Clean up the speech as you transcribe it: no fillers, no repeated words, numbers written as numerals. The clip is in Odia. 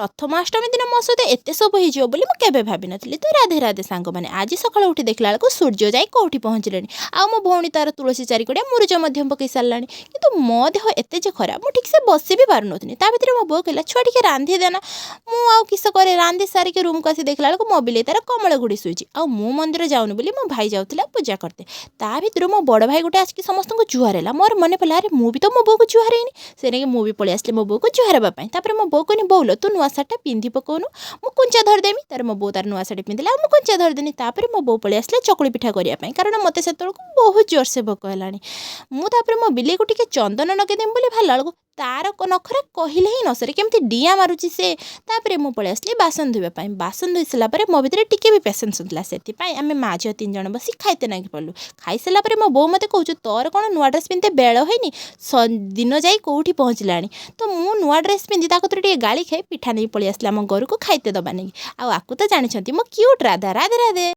ପ୍ରଥମାଷ୍ଟମୀ ଦିନ ମୋ ସହିତ ଏତେ ସବୁ ହେଇଯିବ ବୋଲି ମୁଁ କେବେ ଭାବିନଥିଲି। ତ ରାଧେ ରାଧେ ସାଙ୍ଗମାନେ, ଆଜି ସକାଳୁ ଉଠି ଦେଖିଲା ବେଳକୁ ସୂର୍ଯ୍ୟ ଯାଇ କେଉଁଠି ପହଞ୍ଚିଲେଣି, ଆଉ ମୋ ଭଉଣୀ ତାର ତୁଳସୀ ଚାରିକଡ଼ିଆ ମୁରୁଜ ମଧ୍ୟ ପକାଇ ସାରିଲାଣି। କିନ୍ତୁ ମୋ ଦେହ ଏତେ ଯେ ଖରାପ, ମୁଁ ଠିକ୍ସେ ବସି ବି ପାରୁନଥିଲି। ତା ଭିତରେ ମୋ ବୋଉ କହିଲା, ଛୁଆ ଟିକେ ରାନ୍ଧି ଦେନା। ମୁଁ ଆଉ କିସ କରେ, ରାନ୍ଧି ସାରିକି ରୁମ୍କୁ ଆସି ଦେଖିଲା ବେଳକୁ ମୋ ବିଲେଇ ତାର କମଳ ଘୋଡ଼ି ଶୋଇଛି। ଆଉ ମୁଁ ମନ୍ଦିର ଯାଉନି ବୋଲି ମୋ ଭାଇ ଯାଉଥିଲା ପୂଜା କରିତେ। ତା ଭିତରୁ ମୋ ବଡ଼ ଭାଇ ଗୋଟେ ଆସିକି ସମସ୍ତଙ୍କୁ ଜୁହାର ହେଲା। ମୋର ମନେ ପଡ଼ିଲା, ଆରେ ମୁଁ ବି ତ ମୋ ବୋଉକୁ ଜୁହାର ହେଇନି। ସେ ନେଇକି ମୁଁ ବି ପଳେଇ ଆସିଲି ମୋ ବୋଉକୁ ଜୁହାର ହେବା ପାଇଁ। ତାପରେ ମୋ ବୋଉ କହିନି, ବୋଉଲୋ ତୁ ନୂଆ ଶାଢ଼ୀଟା ପିନ୍ଧି ପକଉନୁ, ମୁଁ କୁଞ୍ଚା ଧରିଦେମି। ତାରେ ମୋ ବୋଉ ତାର ନୂଆ ଶାଢ଼ୀ ପିନ୍ଧିଲା ଆଉ ମୁଁ କୁଞ୍ଚା ଧରିଦେନି। ତାପରେ ମୋ ବୋଉ ପଳେଇ ଆସିଲା ଚକୁଳି ପିଠା କରିବା ପାଇଁ, କାରଣ ମୋତେ ସେତେବେଳକୁ ବହୁତ ଜୋରସେ ଭୋକ ହେଲାଣି। ମୁଁ ତାପରେ ମୋ ବିଲେଇକୁ ଟିକେ ଚନ୍ଦନ ଲଗେଇଦେମି ବୋଲି ବାହାରିଲା ବେଳକୁ ତାର ନଖରା କହିଲେ ହିଁ ନ ସରେ, କେମିତି ଡିଆଁ ମାରୁଛି ସେ। ତାପରେ ମୁଁ ପଳେଇ ଆସିଲି ବାସନ ଧୋଇବା ପାଇଁ। ବାସନ ଧୋଇ ସାରିଲା ପରେ ମୋ ଭିତରେ ଟିକେ ବି ପେସେନ୍ସ ନଥିଲା, ସେଥିପାଇଁ ଆମେ ମା ଝିଅ ତିନି ଜଣ ବସି ଖାଇତେ ନାଗି ପଡ଼ିଲୁ। ଖାଇସାରିଲା ପରେ ମୋ ବୋଉ ମୋତେ କହୁଛି, ତୋର କ'ଣ ନୂଆ ଡ୍ରେସ୍ ପିନ୍ଧତେ ବେଳ ହେଇନି? ଦିନ ଯାଇ କେଉଁଠି ପହଞ୍ଚିଲାଣି। ତ ମୁଁ ନୂଆ ଡ୍ରେସ୍ ପିନ୍ଧି ତା କତିରୁ ଟିକେ ଗାଳି ଖାଇ ପିଠା ନେଇ ପଳେଇ ଆସିଲି ଆମ ଘରକୁ ଖାଇତେ ଦେବା ନେଇକି। ଆଉ ଆକୁ ତ ଜାଣିଛନ୍ତି, ମୋ କ୍ୟୁଟ୍ ରାଧା। ରାଧେ ରାଧେ।